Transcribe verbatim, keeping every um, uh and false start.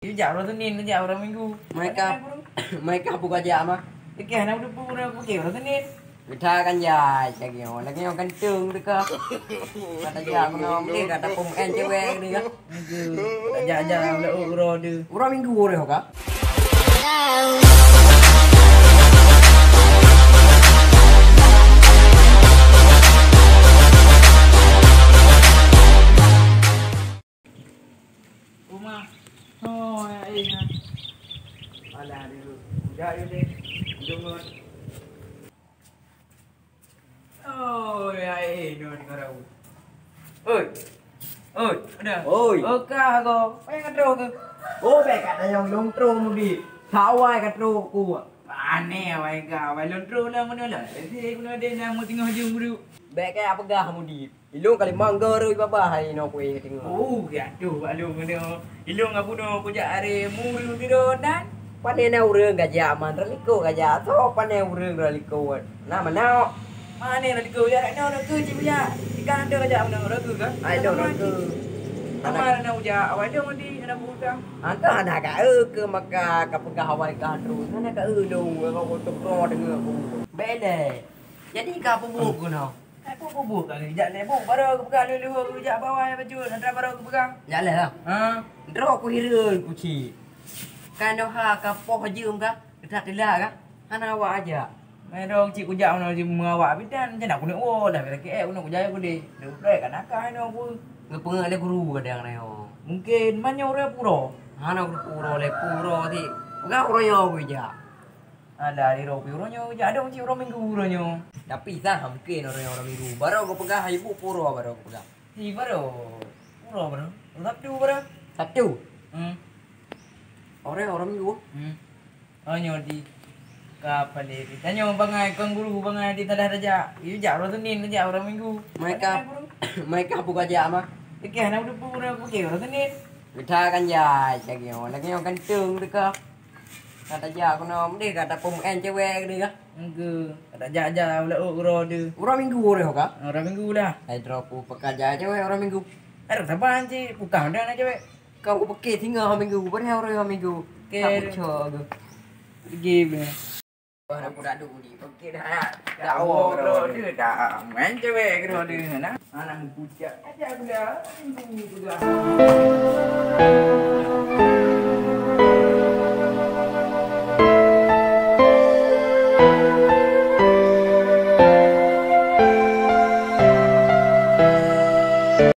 Yu jak uroe Senin, jak uroe Minggu. Mereka, mereka buka jak mah. Oke, hana udah pun udah oke uroe Senin. Kita kan jai lagi nyoe, lagi nyoe ganteng teuka. Kata jak kena beli kata pom en cewek ni kan. Enggak. Jak-jak udah uroe tu. Uroe Minggu uroe ka. Rumah. Oh, ya, iya. Alah, dia tu. Udah, dia deh. Ujung tu. Oh, ya, eh, no, dengar aku. Oi. Oi, ada. Oi. Oka ko. Payah ka trok ke? Oh, bek kat dayong long trok mudi. Sawai ka trok ku. Aneh awai ka. Awai long trok lah mana lah. Jadi aku nak ada nama tengah jung dulu. Bek kat apa gah mudi. Ilong kali mangga rui babah hai no kuih tengok. Oh, ya tu, alu mana. Ilong aku no kujak are muru tu dan. Pane na urang gajah aman raliko gajah. So pane urang raliko. Nah, mana? Mana raliko ya? No, no, tu cik ya. Ikan ada gajah mana ragu kan? Ai dong ragu. Sama na uja awai dong di na buka. Angka hana ka e ke maka ka peugah awai ka terus. Hana ka e dong ka kotok ro dengan aku. Bele. Jadi ka apa buku no? Hai, peue buet ka geujak lé buet, barô geupeugah lé luhô geujak bawai bacut, hana barô geupeugah. Jak lé lah. Ha? Droe ku hireuen ku cit. Kan doha ka poh jeuem ka, geutak teulat ka, hana awak ajak. Mai dong cit kujak meunoe jeuem meuawak bidan, macam na kuneuk woe dah, kira kee kuneuk kujak kudeh. Deuh prek ka nakah inoe ku. Geupeungeut lé guru kadang na nyoe. Mungken man nyoe ureueng puro. Hana guru puro lé puro ti. Peugah uroe nyoe ku jak. Alah, di roh uroe nyoe, jak dong cit uroe Minggu uroe nyoe. Tapi sah mungken uroe nyoe uroe Minggu. Barô geupeugah ibu puro barô geupeugah. Hi barô. Puro barô. Sabtu barô. Sabtu? Hmm. Uroe uroe Minggu. Hmm. Oh nyoe di ka pale. Tanyoe bangai kon guru bangai di tadah raja. Yu jak uroe Senin jak uroe Minggu. Mereka, mereka buka jak mah. Oke, hana udah pura oke uroe Senin. Kita kan ya, lagi nyoe, lagi nyoe ganteng teuka. Kata jak keunoe, meunan kata pom en cewek keudeh ka. Engke. Kata jak-jak ulah uroe deuh. Uroe Minggu uroe ka? Uroe Minggu lah. Hai droe ku peugah jak cewek uroe Minggu. Ai saban cit, bukan dah na cewek. Kau ku pike singoh Minggu, padahai uroe Minggu. Oke. Tak pucok ke. Pergi be. Wah, aku dah dulu di. Oke dah. Dah uroe deuh dah. Main cewek keudeh deuh nah. Anak pucak aja udah. Minggu udah.